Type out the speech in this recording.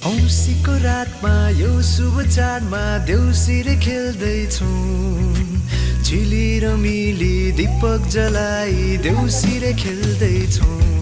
औँसीको रातमा यो शुभ चाडमा देउसिरे खेल्दैछौँ झिली र मिली दीपक जलाई देउसिरे खेल्दैछौँ